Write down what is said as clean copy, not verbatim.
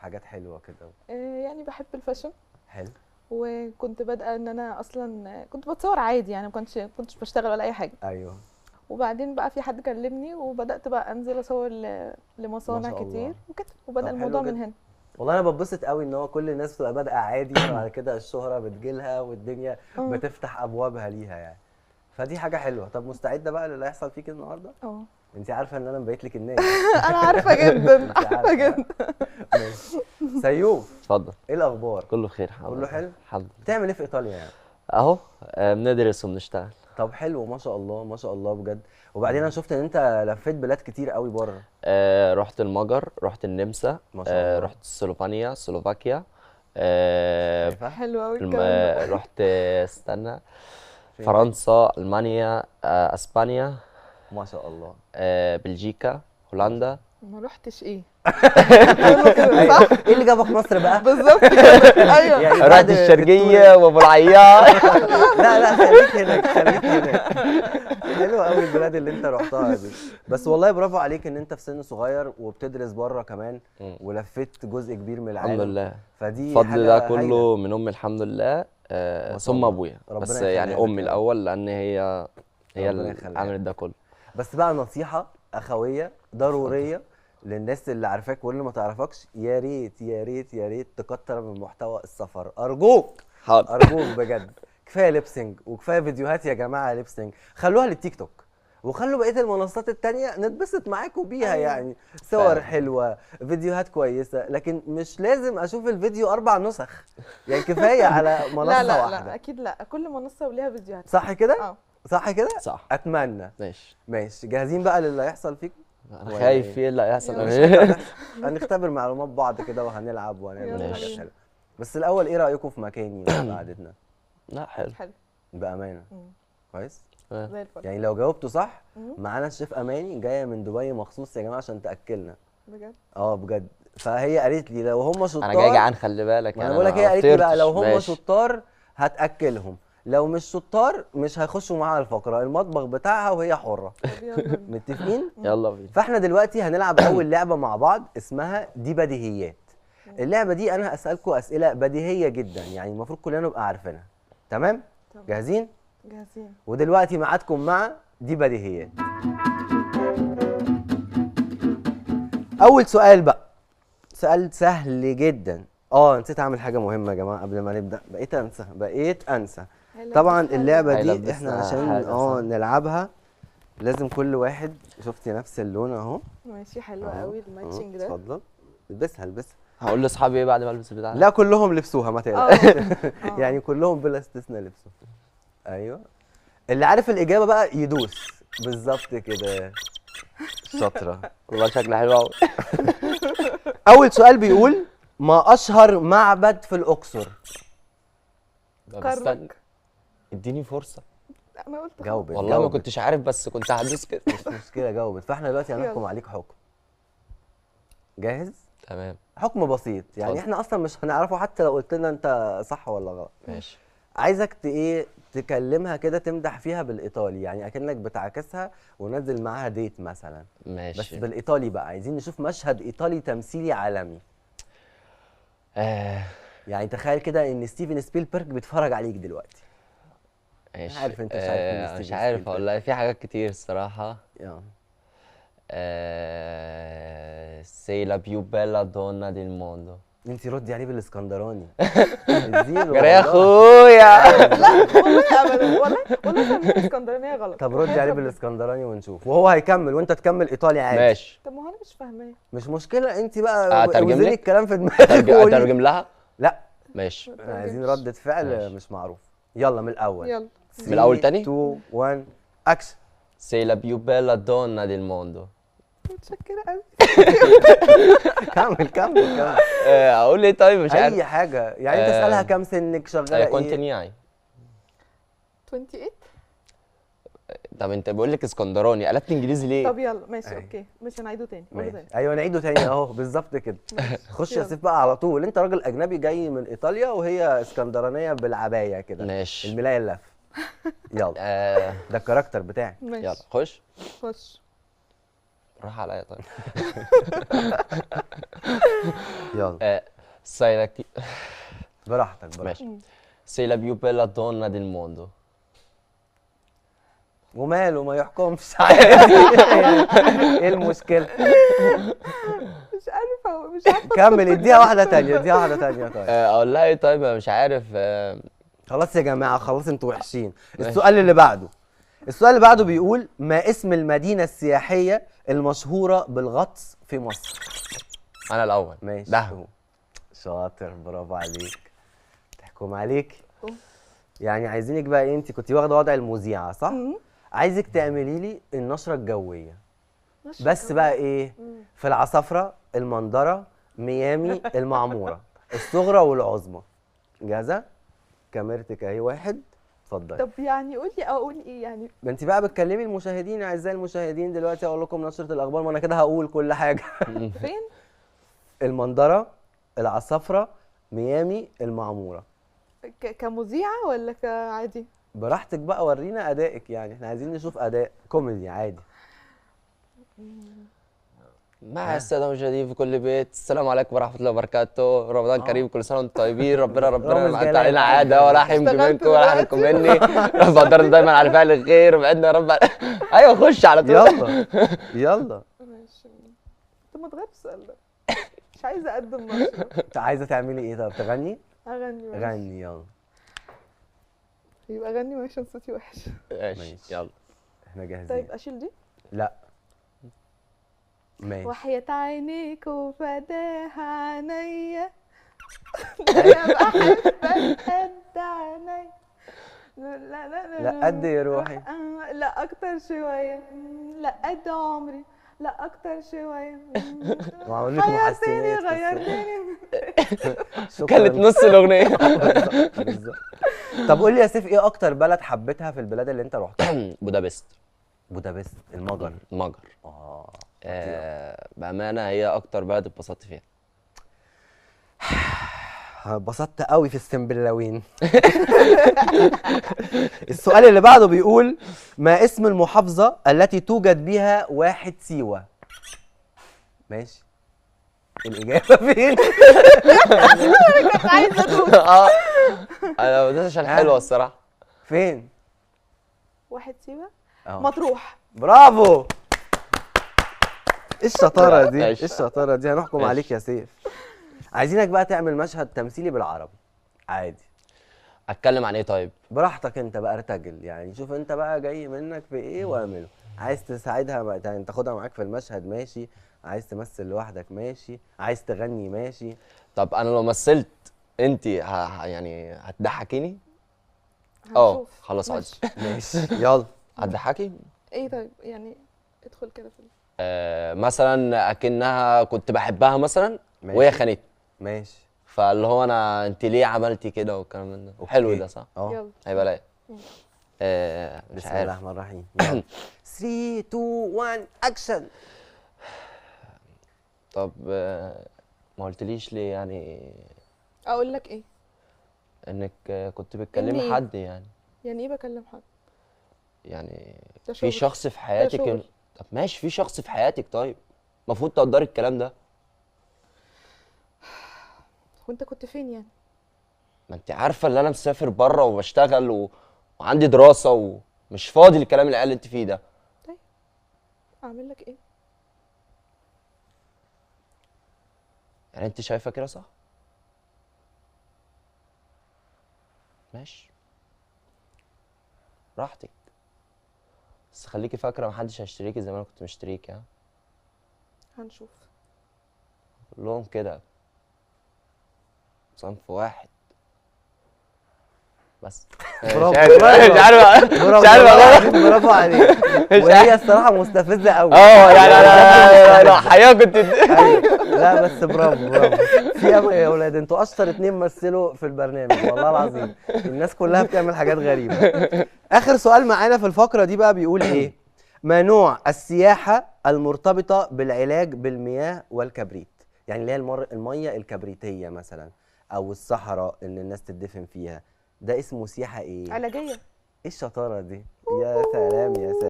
حاجات حلوة كده. يعني بحب ال fashion. حلو. وكنت بادئه ان انا اصلا كنت بتصور عادي، يعني ما كنتش بشتغل ولا اي حاجة. ايوه. وبعدين بقى في حد كلمني وبدات بقى انزل اصور لمصانع كتير وكده، وبدا الموضوع من هنا. والله انا بتبسط قوي ان هو كل الناس بتبقى بادئه عادي، وبعد كده الشهرة بتجيلها والدنيا بتفتح ابوابها ليها يعني، فدي حاجة حلوة. طب مستعدة بقى للي هيحصل فيك النهارده؟ اه. انت عارفه ان انا مبيت لك الناس. انا عارفه جدا، عارفه جدا. ماشي. سيوف، اتفضل. ايه الاخبار؟ كله بخير الحمد لله. كله حلو؟ الحمد لله. بتعمل ايه في ايطاليا يعني؟ اهو بندرس وبنشتغل. طب حلو، ما شاء الله ما شاء الله بجد. وبعدين انا شفت ان انت لفيت بلاد كتير قوي بره. رحت المجر، رحت النمسا، ما شاء الله. رحت سلوفينيا، سلوفاكيا. حلو قوي الكلام ده. رحت، استنى، فرنسا، المانيا، اسبانيا، ما شاء الله، بلجيكا، هولندا. ما رحتش ايه؟ كده صح؟ ايه اللي جابك مصر بقى؟ بالظبط كده. ايوه يعني رحت الشرقية وابو العيار. لا لا، خليك هناك، خليك هناك. حلو قوي البلاد اللي انت رحتها دي. بس والله برافو عليك ان انت في سن صغير وبتدرس بره كمان، ولفيت جزء كبير من العالم. الحمد لله. فدي فضل ده كله من امي الحمد لله، ثم ابويا، بس يعني امي الاول لان هي اللي عملت ده كله. بس بقى نصيحة اخويه ضرورية للناس اللي عارفاك واللي ما تعرفكش، يا ريت يا ريت يا ريت تكتر من محتوى السفر، ارجوك. حاضر. ارجوك بجد. كفاية lip sync وكفاية فيديوهات يا جماعة lip sync، خلوها للتيك توك وخلوا بقية المنصات التانية نتبسط معاكم بيها. يعني صور حلوة، فيديوهات كويسة، لكن مش لازم اشوف الفيديو 4 نسخ يعني، كفاية على منصة لا لا واحدة. لا اكيد لا، كل منصة وليها فيديوهات. صح كده؟ صح كده؟ صح. اتمنى. ماشي ماشي. جاهزين بقى للي هيحصل فيكم؟ انا خايف ايه اللي هيحصل. هنختبر معلومات بعض كده وهنلعب وهنعمل حاجات حلوة. بس الاول ايه رايكم في مكاني وفي قعدتنا؟ لا حلو حلو بامانه. كويس زي الفل. يعني لو جاوبتوا صح معانا الشيف اماني جاية من دبي مخصوص يا جماعة عشان تاكلنا بجد. بجد. فهي قالت لي لو هم شطار، انا جاي جعان خلي بالك. انا بقول لك هي قالت لي بقى لو هم شطار هتاكلهم، لو مش شطار مش هيخشوا معاها الفقرة، المطبخ بتاعها وهي حره. متفقين؟ يلا بينا. فاحنا دلوقتي هنلعب اول لعبه مع بعض اسمها دي بديهيات. اللعبة دي انا هسالكم اسئلة بديهية جدا، يعني المفروض كلنا نبقى عارفينها. تمام؟ جاهزين؟ جاهزين. ودلوقتي ميعادكم مع دي بديهيات. اول سؤال بقى، سؤال سهل جدا. نسيت اعمل حاجة مهمة يا جماعة قبل ما نبدا، بقيت انسى. طبعا اللعبة دي احنا عشان نلعبها لازم كل واحد، شفتي نفس اللون اهو. ماشي حلو قوي ال matching ده. اتفضل البسها البسها. هقول لاصحابي ايه بعد ما البس البتاع؟ لا كلهم لبسوها ما تقلقش. يعني كلهم بلا استثناء لبسوها. ايوه، اللي عارف الاجابة بقى يدوس. بالظبط كده، شاطرة والله، شكلها حلو قوي. اول سؤال بيقول ما اشهر معبد في الاقصر؟ استنى اديني فرصة. لا ما قلت جاوبت والله جاوبت. ما كنتش عارف بس كنت هدوس كده. مش مشكلة جاوبت. فاحنا دلوقتي هنحكم عليك حكم. جاهز؟ تمام. حكم بسيط يعني. فضل. احنا اصلا مش هنعرفه حتى لو قلت لنا انت صح ولا غلط. ماشي. عايزك ايه تكلمها كده، تمدح فيها بالايطالي، يعني اكنك بتعاكسها ونزل معاها ديت مثلا. ماشي. بس بالايطالي بقى، عايزين نشوف مشهد ايطالي تمثيلي عالمي. يعني تخيل كده ان ستيفن سبيلبرج بيتفرج عليك دلوقتي. ماشي. عارف انت مش عارف مين مش عارف والله، في حاجات كتير الصراحة. Sei la più bella donna del mondo. انت ردي عليه بالاسكندراني. يا اخويا. لا والله ابدا، والله والله فاهمين الاسكندرانية غلط. طب ردي عليه بالاسكندراني ونشوف، وهو هيكمل وانت تكمل ايطالي عادي. ماشي. طب ما هو انا مش فاهماه. مش مشكلة، انت بقى وزني الكلام في دماغك. اترجم لها؟ لا ماشي، عايزين ردة فعل مش معروف. يلا من الاول. يلا من الاول تاني. 2 1 action. Sei la più bella donna del mondo. متشكرة قوي. كمل كمل كمل. اقول ايه طيب؟ مش عارف اي حاجة يعني. انت اسالها كام سنك، شغالة ايه. Quanti anni hai؟ 28. طب انت بقول لك اسكندراني، قلبت انجليزي ليه؟ طب يلا ماشي. okay ماشي، هنعيده تاني. ايوه نعيده تاني اهو بالظبط كده. خش يا سيف بقى على طول، انت راجل اجنبي جاي من ايطاليا وهي اسكندرانيه بالعبايه كده. ماشي. الملايه اللف. يلا ده ال character بتاعي. ماشي يلا خش خش. راح عليا طيب. يلا. Sei la براحتك براحتك. ماشي. Sei la più bella donna del mondo. وماله ما يحكمش عادي. ايه المشكلة؟ مش عارفه مش عارفه. كمل، اديها واحدة ثانية، اديها واحدة ثانية. طيب اقول لها ايه؟ طيب مش عارف. خلاص يا جماعة خلاص انتوا وحشين. السؤال اللي بعده، السؤال اللي بعده بيقول ما اسم المدينة السياحية المشهورة بالغطس في مصر؟ انا الاول. ماشي دهب. شاطر، برافو عليك. تحكم عليك. يعني عايزينك بقى ايه، انت كنت واخده وضع المذيعه صح؟ عايزك تعملي لي النشرة الجوية بس بقى ايه؟ في العصافره، المندره، ميامي، المعمورة، الصغرى والعظمى. جاهزة؟ كاميرتك اهي، واحد، اتفضلي. طب يعني قولي اقول ايه يعني؟ ما انت بقى بتكلمي المشاهدين، اعزائي المشاهدين دلوقتي اقول لكم نشره الاخبار، ما انا كده هقول كل حاجة. فين؟ المندره، العصافره، ميامي، المعمورة. كمذيعه ولا كعادي؟ براحتك بقى، ورينا ادائك، يعني احنا عايزين نشوف اداء كوميدي عادي. مع السادة المشاهدين في كل بيت، السلام عليكم ورحمة الله وبركاته، رمضان كريم، كل سنة وانتم طيبين، ربنا ما انت علينا عادة ولا حمد منكم ولا حرمكم مني، رب قدرنا دايما على فعل الخير وبعدنا يا رب. ايوه خش على طول. يلا يلا. ماشي. انت ما تغيرش السؤال ده، مش عايزه اقدم نشره. انت عايزه تعملي ايه؟ طب تغني؟ اغني. غني يلا. يبقى غني عشان صوتي وحش. ماشي يلا احنا جاهزين. طيب اشيل دي؟ لا ماشي. وحياة عينيك وفداها عينيا، انا بحبك قد عينيا، لا لا لا لا قد يا روحي، لا اكتر شوية، لا قد عمري، لا اكتر شوية. وعملوا لك محسنات، غيرتني. كانت نص الاغنية. بالظبط. طب قول لي يا سيف، ايه اكتر بلد حبيتها في البلاد اللي انت رحتها؟ بودابست. بودابست، المجر. المجر. بامانه هي اكتر بلد اتبسطت فيها. اتبسطت قوي في السنبلاوين. السؤال اللي بعده بيقول ما اسم المحافظة التي توجد بها واحد سيوة؟ ماشي. الإجابة فين؟ أنا كنت عايزة أدوس. أنا بدوس عشان حلوة الصراحة. فين؟ واحد سيوة؟ مطروح. برافو. إيه الشطارة دي؟ إيه الشطارة دي؟ هنحكم عليك يا سيف. عايزينك بقى تعمل مشهد تمثيلي بالعربي عادي. اتكلم عن ايه طيب؟ براحتك انت بقى، ارتجل يعني، شوف انت بقى جاي منك في ايه واعمله. عايز تساعدها يعني تاخدها معاك في المشهد ماشي، عايز تمثل لوحدك ماشي، عايز تغني ماشي. طب انا لو مثلت انت يعني هتضحكيني؟ خلاص عادي. ماشي يلا. هتضحكي؟ ايه طيب يعني ادخل كده في مثلا اكنها كنت بحبها مثلا وهي خانتني. ماشي. فاللي هو انا انت ليه عملتي كده والكلام ده. حلو ده صح؟ يلا هيبقى لايق. مش بسم عارف. الله الرحمن الرحيم. 3 2 1 اكشن. طب ما قلتليش ليه يعني؟ اقول لك ايه؟ انك كنت بتكلمي حد يعني. يعني ايه بكلم حد؟ يعني في شخص في حياتك. طب ماشي، في شخص في حياتك، طيب المفروض تقدري الكلام ده. وانت كنت فين يعني؟ ما انت عارفه ان انا مسافر بره وبشتغل وعندي دراسة ومش فاضي للكلام اللي انت فيه ده. طيب اعمل لك ايه؟ يعني انت شايفه كده صح؟ ماشي راحتك، بس خليكي فاكره محدش هيشتريكي زي ما انا كنت مشتريكي. ها هنشوف. كلهم كده صنف واحد بس. برافو. مش عارف، مش عارف. برافو عليك. وهي الصراحة مستفزة قوي. يعني انا الحقيقة كنت لا بس برافو برافو. في يا اولاد انتوا اشطر اتنين مثلوا في البرنامج والله العظيم. الناس كلها بتعمل حاجات غريبة. اخر سؤال معانا في الفقرة دي بقى بيقول ايه؟ ما نوع السياحة المرتبطة بالعلاج بالمياه والكبريت؟ يعني اللي هي المية الكبريتيه مثلا، او الصحراء ان الناس تدفن فيها، ده اسمه سياحة ايه؟ علاجية. ايه الشطارة دي؟ يا سلام يا سلام.